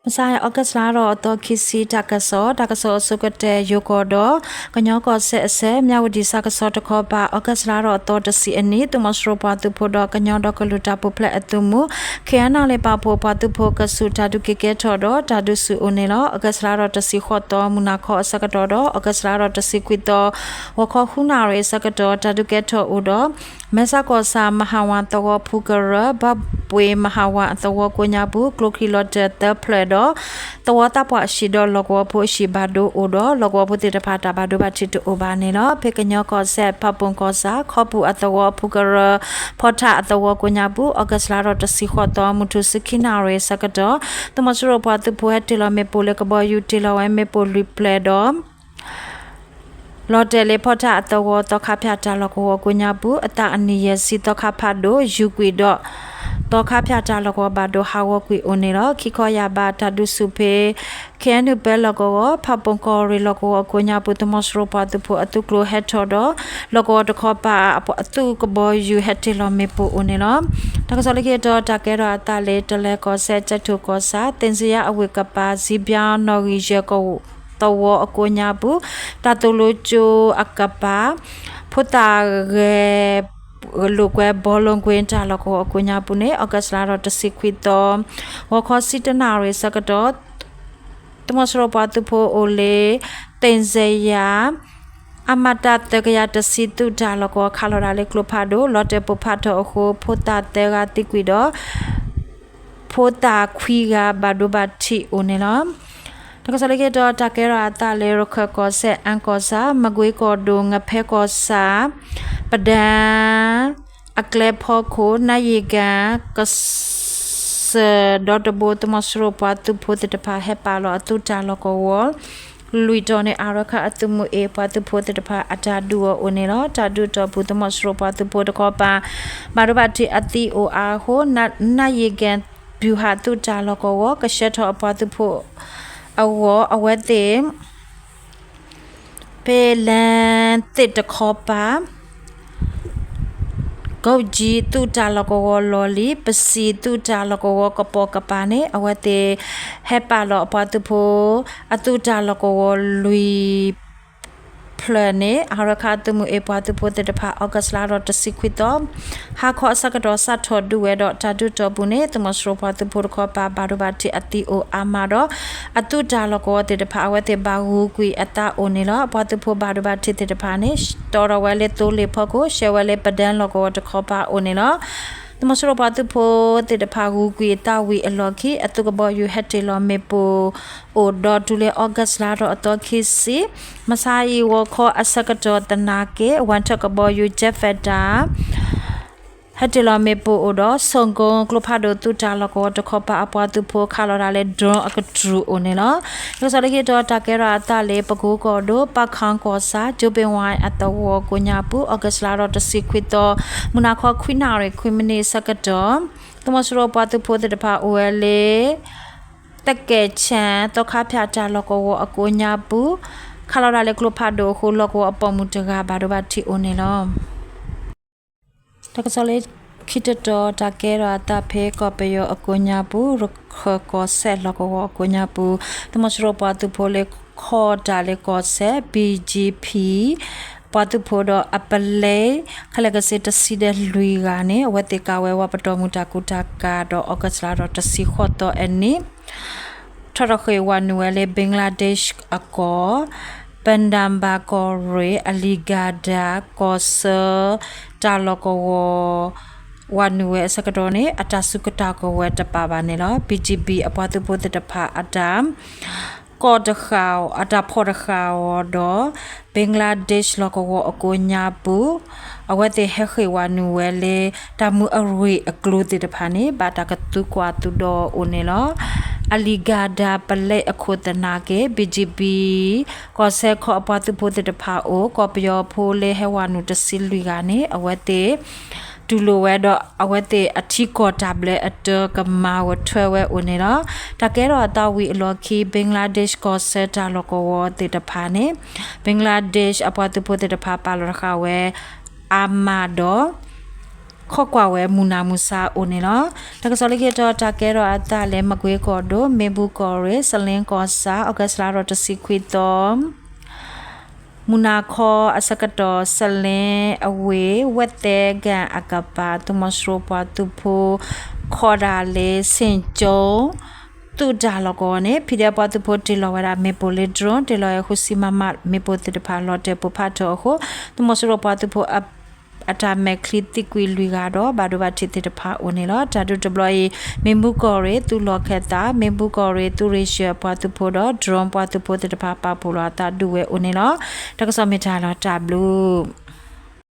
မဆါ August လါထီၣ်အသီခံဆံ တၢ်ကစီၣ်, တၢ်ကစီၣ်အဆိကတၢၢ် ယိၤကီၢ်ဒီး ကညီကီၢ်စဲၣ်အဆၢ မၠၣ်ဝတံၣ် ဆၣ်ကဆီတခီပၤ August လါထီၣ်အသီတဆံအနံၤ သုးမီၤစိရိၤပှၤသုးဖိဒီးကညီဒီကလုာ်တၢ်ပူၤဖျဲးအသုးမုၢ် ခ့ၣ်အဲၣ်ယူၣ်လ့ၣ် ပာ်ဖှိၣ်ပှၤသုးဖိ ကစူၢ်တၢ်ဒုးက့ၤကဲထီၣ်ဒီး တၢ်ဒုးဆူၣ်အိၣ်န့ၣ်လီၤ. August လါထီၣ်တဆံဃိးသီ မုၢ်နၤခီအဆၢကတီၢ်ဒီး August လါထီၣ်တဆံခွံသီ ဂီၤခီဃုနၣ်ရံၣ်အဆၢကတီၢ် တၢ်ဒုးကဲထီၣ်အိၣ်ဒီး မဲၢ်ဆၣ်ကီၢ်ဆၣ် မဟါဝၤသဝီဖုကရၢ ဘၣ်ပှ့ၤမဟါဝၤအသဝီကိးညါပူၤ ကျိချံလီၤတဲာ်သၢဖျၢၣ်ဒီး သဝီသးပှၢ်အဟံၣ်ဒီးလီၢ်ကဝီၤဖိအဟံၣ်ဘၣ်ဒိအိၣ်ဒီး လီၢ်ကဝီၤဖိသ့ၣ်တဖၣ်တၢ်ဘၣ်ဒိဘၣ်ထံးတအိၣ်ဘၣ်န့ၣ်လီၤ. ဖဲကညီကီၢ်စဲၣ် ဖၣ်ပူၣ်ကီၢ်ဆၣ် ခီပူၤအသဝီဖုကရၢ ဖီထၣ်အသဝီကိးညါပူၤ August လါထီၣ်တဆံဃိးသီ မုၢ်ထူၣ်ဆံခံနၣ်ရံၣ်အဆၢကတီၢ် သုးမီၤစိရိၤပှၤသုးဖိဟဲတ့ၢ်လီၤမ့ၣ်ပိၢ်လၢကဘီယူၤတ့ၢ်လီၤဝဲမ့ၣ်ပိၢ်လွံၢ်ဖျၢၣ်ဒီး လီၤတဲာ်လၢဖီထၣ်အသဝီ သီခါဖၠၣ်တၢ်လီၢ်ကဝီၤကိးညါပူၤ အသးအနံၣ်ယဲၢ်ဆံ သီခါဖးဒိၣ် ယူၤကွံာ်ဒီး သီခါဖၠၣ်တၢ်လီၢ်ကဝီၤဘၣ်ဒိဟးဂီၤကွံာ်အိၣ်န့ၣ်လီၤ. ခံခီယၢ်ဘးတၢ်ဒုးဆူၣ်ဖဲ ခ့ၣ်အဲၣ်ယူၣ် ပဲလီၢ်ကဝီၤ ဖၣ်ပူၣ်ကီၢ်ရ့ၣ်လီၢ်ကဝီၤအကိးညါပူၤ သုးမီၤစိရိၤပှၤသုးဖိအသုးကျိၤဟဲထီၣ်ဒီး လီၢ်ကဝီၤတခီပၤအသုးကဘီယူၤ ဟဲတ့ၢ်လီၤမ့ၣ်ပိၢ်အိၣ်န့ၣ်လီၤ. တၢ်ကစီၣ်လၢခံတီၤ တၢ်ကဲထီၣ်အသးလၢ တလဲၤကီၢ်စဲၣ် ကၠဲးထူၣ်ကီၢ်ဆၣ် သ့ၣ်စ့ယါအဝ့ၢ်ကပၤ စံဘျါနီၣ်ဂံၢ်ယဲၢ်ကဝီၤ သဝီအကိးညါပူၤ တၢ်သိၣ်လိကၠိအကပၤ ဖိသၣ်ဂဲၤလိာ်ကွဲ ဘောလုံးကွင်း တၢ်လီၢ်ကဝီၤအကိးညါပူၤန့ၣ် August လါထီၣ်တဆံခွံသီ ဂီၤခီဆံတနၣ်ရံၣ်ဆၢကတီၢ် သုးမီၤစိရိၤပှၤသုးဖိအိၣ်လၢ သ့ၣ်စ့ယါ အမတ သၢကယၤတဆံ သုးတၢ်လီၢ်ကဝီၤ ခးလီၤဒၣ်လၢကျိဖးဒိၣ် လီၤတဲာ်ပိၢ်ဖးထီၣ်အဃိ ဖိသၣ်သၢဂၤသံကွံာ်ဒီး ဖိသၣ်ခွံဂၤဘၣ်ဒိဘၣ်ထံးအိၣ်န့ၣ်လီၤ. တၢ်ကစီၣ်လၢခံတီၤ တၢ်ကဲထီၣ်အသးလၢ ရခၢၣ်ကီၢ်စဲၣ် အၣ်ကီၢ်ဆၣ် မကွ့ကီၢ်ဒိၣ် ငဖဲကီၢ်ဆၣ် ပဒၢ အကျဲဖီခိၣ် နၣ်ယံၤကၣ် ကစၢၢ်ဒီတဘိ သုးမီၤစိရိၤပှၤသုးဖိသ့ၣ်တဖၣ် ဟဲပာ်လီၤအသုးတၢ်လီၢ်ကဝီၤ လွံၢ်တီၤန့ၣ် အါရခၣ်အသုးမုၢ်အ့ၣ် ပှၤသုးဖိသ့ၣ်တဖၣ် အတၢ်ဒုးအီၤအိၣ်န့ၣ်လီၤ. တၢ်ဒုးတီၢ်ပူၤ သုးမီၤစိရိၤပှၤသုးဖိတခီပၤ ဘၣ်ဒိဘၣ်ထံးအသံအိၣ်အါအဃိ နၣ်ယံၤကၣ် ဗျူဟာ သုးတၢ်လီၢ်ကဝီၤ ကဆှၢထီၣ်အပှၤသုးဖိအဂီၢ် အဝဲသ့ၣ် ဖဲလၢသ့ၣ်တခီပၤ ကီၢ်ကၠံ သုးတၢ်လီၢ်ကဝီၤလီၢ်လံၤ ပစံၤ သုးတၢ်လီၢ်ကဝီၤကပိာ်ကပၤန့ၣ် အဝဲသ့ၣ်ဟဲပာ်လီၤအပှၤသုးဖိ အသုးတၢ်လီၢ်ကဝီၤလွံၢ်ဖျၢၣ်န့ၣ် အါရခၣ်သုးမုၢ်အ့ၣ် ပှၤသုးဖိသ့ၣ်တဖၣ် August လါထီၣ်တဆံခွံသီ ဟါခီအဆၢကတီၢ် စးထီၣ်ဒုးဝဲဒီး တၢ်ဒုးတီၢ်ပူၤန့ၣ် သုးမီၤစိရိၤပှၤသုးဖိတခီပၤ ဘၣ်ဒိဘၣ်ထံးအသံအိၣ်အါမးဒီး အသုးတၢ်လီၢ်ကဝီၤသ့ၣ်တဖၣ် အဝဲသ့ၣ်ဘၣ်ဂုာ်ကွံာ်အသးအိၣ်န့ၣ်လီၤ. အပှၤသုးဖိဘၣ်ဒိဘၣ်ထံးသ့ၣ်တဖၣ်န့ၣ် တီၢ်ထီၣ်ဝဲလၢသိလ့ၣ်ဖီခိၣ် ဆှၢဝဲလၢပဒၢလီၢ်ကဝီၤတခီပၤအိၣ်န့ၣ်လီၤ. သုးမီၤစိရိၤပှၤသုးဖိသ့ၣ်တဖၣ် ဂုာ်ကွံာ်အသးဝံၤအလီၢ်ခံ အသုးကဘီယူၤဟဲတ့ၢ်လီၤမ့ၣ်ပိၢ်အိၣ်ဒီးတုၤလၢ August လါထီၣ်အသီခံဆံ မဆါအံၤ ဂီၤခီအဆၢကတီၢ်သနာ်က့ ဝၣ်ထၢၣ်ကဘီယူၤ Jet Fighter ဟဲတ့ၢ်လီၤမ့ၣ်ပိၢ်အိၣ်ဒီး ဆိၣ်ကိကျိဖးဒိၣ်သုးတၢ်လီၢ်ကဝီၤတခီပၤအပှၤသုးဖိခးလီၤဒၣ်လၢ drone အကတြူၢ်အိၣ်န့ၣ်လီၤ. တၢ်ကစီၣ်လၢခံတီၤ တၢ်ကဲထီၣ်အသးလၢ ပကိကီၢ်ဒိၣ် ပၣ်ခၣ်ကီၢ်ဆၣ် ကၠိဘ့ၣ်ဝါအသဝီကိးညါပူၤ August လါထီၣ်တဆံခွံသီ မုၢ်နၤခီခွံနၣ်ရံၣ်ခွံမံးနံးအဆၢကတီၢ် သုးမီၤစိရိၤပှၤသုးဖိသ့ၣ်တဖၣ်အိၣ်ဝဲလၢ သကဲၣ်ဆၣ် သီခါဖၠၣ်တၢ်လီၢ်ကဝီၤအကိးညါပူၤ ခးလီၤဒၣ်လၢကျိဖးဒိၣ်အဃိ လီၢ်ကဝီၤအပိာ်မုၣ်တဂၤဘၣ်ဒိဘၣ်ထံးအိၣ်န့ၣ်လီၤ. တၢ်ကစီၣ်လၢခံတတီၤ တၢ်ကဲထီၣ်အသးဖဲကီၢ်ပယီၤအကိးညါပူၤ ရခၢၣ်ကီၢ်စဲၣ်လီၢ်ကဝီၤအကိးညါပူၤ သုးမီၤစိရိၤပှၤသုးဖိလၢခီၣ်တၢ်လၢကီၢ်စဲၣ် ဘံၣ်ကၠံဖံၣ် ပှၤသုးဖိဒီးအပလဲ ခဲလၢာ်ကစ့တဆံဒီးလွံၢ်ဂၤန့ၣ် အဝဲသ့ၣ်ကၤဝဲဝဲပတီၢ်မုၢ်တၢ်ကူတၢ်ကၤဒီး August လါထီၣ်တဆံဃိးသီအနံၤ ထီၣ်ထီၣ်ဃ့ၢ်ဝးနုာ်ဝဲလၢ Bangladesh အကီၢ် ပနၣ်ဘၣ်ကီၢ်ရ့ၣ် အလံၤကၤဒၣ် ကီၢ်ဆၢ တၢ်လီၢ်ကဝီၤ ဝးနုာ်ဝဲအဆၢကတီၢ်န့ၣ် အတၢ်စုကတၢၢ်ကဝဲၤတပာ်ဘၣ်န့ၣ်လီၤ. ဘံၣ်ကၠံဘံၣ် အပှၤသုးဖိသ့ၣ်တဖၣ်အတၢ် ကီၢ်တဃာ်အီၤ အတၢ်ဖီၣ်တဃာ်အီၤဒီး Bangladesh လီၢ်ကဝီၤအကိးညါပူၤ အဝဲသ့ၣ်ဟဲဃ့ၢ်ဝးနုာ်ဝဲလၢ တၢ်မုာ်အဂ့ၢ်အကျိၤသ့ၣ်တဖၣ်န့ၣ် ဘၣ်တၢ်ကသူကွၢ်သူဒီးအိၣ်န့ၣ်လီၤ. အလံၤကၤဒၣ်ပလဲအခိၣ်သနာ်က့ ဘံၣ်ကၠံဘံၣ် ကီၢ်စဲၣ်ခီအပှၤသုးဖိသ့ၣ်တဖၣ်အိၣ် ကီၢ်ပယီၤဖိလၢဟဲဝးနုာ်တဆံလွံၢ်ဂၤန့ၣ် အဝဲသ့ၣ် တူၢ်လိာ်ဝဲဒီး အဝဲသ့ၣ်အထံကီၢ်တၢ်ဘျၢအတၢကမၤဝဲထွဲဝဲအိၣ်န့ၣ်လီၤ. တၢ်ကဲထီၣ်အသးဝံၤအလီၢ်ခံ Bangladesh ကီၢ်ဆၢတၢ်လီၢ်ကဝီၤသ့ၣ်တဖၣ်န့ၣ် Bangladesh အပှၤသုးဖိသ့ၣ်တဖၣ်ပာ်လီၤတဃာ်ဝဲ အါမးဒီး ခိးကွၢ်ဝဲမုၢ်နၤမုၢ်ဆါအိၣ်န့ၣ်လီၤ. တၢ်ကစီၣ်လၢခံတတီၤ တၢ်ကဲထီၣ်အသးလၢ မကွ့ကီၢ်ဒိၣ် မ့ၣ်ဘူၣ်ကီၢ်ရ့ၣ် စလ့ကီၢ်ဆၣ် အီကူးလါထီၣ်တဆံခွံသီ မုၢ်နၤခီအဆၢကတီၢ် စလ့အဝ့ၢ် ဝဲၢ်သဲကၣ်အကပၤ သုးမီၤစိရိၤပှၤသုးဖိ ခီဒၣ်လၢ ဆ့ၣ်ကၠိ သုးတၢ်လီၢ်ကဝီၤန့ၣ် ဖံးဒဲးပှၤသုးဖိတ့ၢ်လီၤဝဲဒၣ် မ့ၣ်ပိၢ်လၢ drone တ့ၢ်လီၤဝဲ ဃုဆံ မမ မ့ၣ်ပိၢ်သ့ၣ်တဖၣ် လီၤတဲာ်ပိၢ်ဖးထီၣ်အဃိ သုးမီၤစိရိၤပှၤသုးဖိ အတၢ်မဲာ်ချံသံကွံာ်လွံၢ်ဂၤဒီး ဘၣ်ဒိဘၣ်ထံးသ့ၣ်တဖၣ်အိၣ်န့ၣ်လီၤ. တၢ်ဒုးတဘျီအံၤ မ့ၣ်ဘူၣ်ကီၢ်ရ့ၣ် သုးလီၢ်ခၢၣ်သး မ့ၣ်ဘူၣ်ကီၢ်ရ့ၣ် သုးရ့ၣ်ယဲၢ်ပှၤသုးဖိဒီး drone ပှၤသုးဖိသ့ၣ်တဖၣ် ပာ်ဖှိၣ်လီၤအသးဒုးဝဲအိၣ်န့ၣ်လီၤ. တၢ်ကစီၣ်မ့ၢ်တၢ်လီၤတၢ်ဘျုး